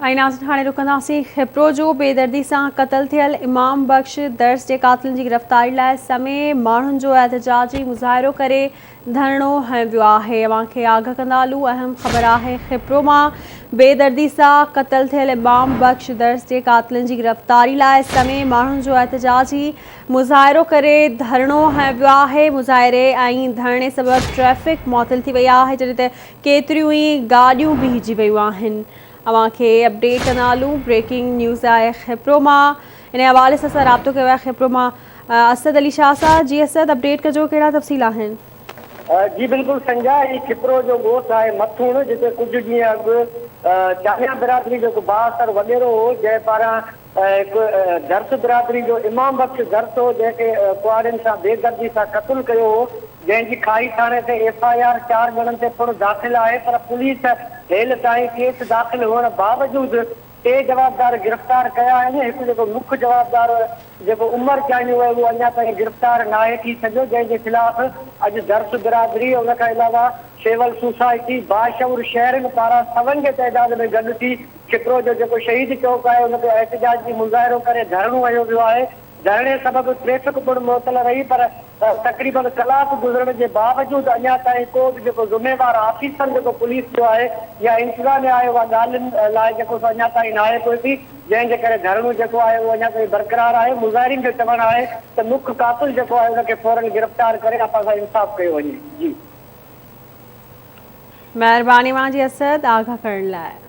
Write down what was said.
۽ ناظرين هاڻي رڪنداسين کپرو جو بيدردي سان قتل ٿيل امام بخش درس جي قاتلن جي گرفتاري لاء سوين ماڻهن جو احتجاجي مظاهرو ڪري ڌرڻو هنيو ويو آهي اوهان کي آگاهه ڪندا هلون اهم خبر آهي کپرو مان بيدردي سان قتل ٿيل امام بخش درس جي قاتلن جي گرفتاري لاء سوين ماڻهن جو احتجاجي مظاهرو ڪري ڌرڻو هنيو ويو آهي مظاهري ۽ ڌرڻي سبب ٽريفڪ معطل ٿي وئي آهي جڏهن ته ڪيتريون ئي گاڏيون بيهجي ويون آهن اوهان کي اپڊيٽ ڪندا هلون بريڪنگ نيوز آهي خيپرو مان ان حوالي سان اسان رابطو ڪيو آهي خيپرو مان اسد علي شاهه سان جي اسد اپڊيٽ ڪجو ڪهڙا تفصيل آهن. جي بلڪل سنجا هي کپرو جو ڳوٺ آهي مٿوڻ جتي ڪجهه ڏينهن اڳ چانيا برادري جو هڪ بااثر وڏيرو هو جنهن پاران هڪ درس برادري جو امام بخش درس هو جنهن کي ڪهاڙين سان بي دردي سان قتل ڪيو هو جنهن جي کاهي ٿاڻي تي ايف I R چار ڄڻن تي پڻ داخل آهي پر پوليس هيل تائين ڪيس داخل هئڻ باوجود ٽي جوابدار گرفتار ڪيا آهن هڪ جيڪو مک جوابدار جيڪو عمر چانيو آهي اهو اڃا تائين گرفتار ناهي ٿي سگهيو جنهن جي خلاف اڄ درس برادري ان کان علاوه سول سوسائٽي باشعور شهرين پاران سون جي تعداد ۾ گڏ ٿي کپرو جو جيڪو شهيد چوڪ آهي ان تي احتجاجي مظاهرو ڪري ڌرڻو هنيو ويو آهي، ڌرڻي سبب ٽريفڪ پڻ معطل رهي پر تقريبن ڪلاڪ گذرڻ جي باوجود اڃا تائين ڪو به جيڪو ذميوار آفيسر جيڪو پوليس جو آهي يا انتظاميا آهي اها ڳالهين لاء جيڪو سو اڃا تائين ناهي پهتي جنهن جي ڪري ڌرڻو جيڪو آهي اهو اڃا تائين برقرار آهي، مظاهرين جو چوڻ آهي ته مک قاتل جيڪو آهي ان کي فورن گرفتار ڪري اسان سان انصاف ڪيو وڃي. جي. مهرباني اوهان جي اسد آگاهه ڪرڻ لاء.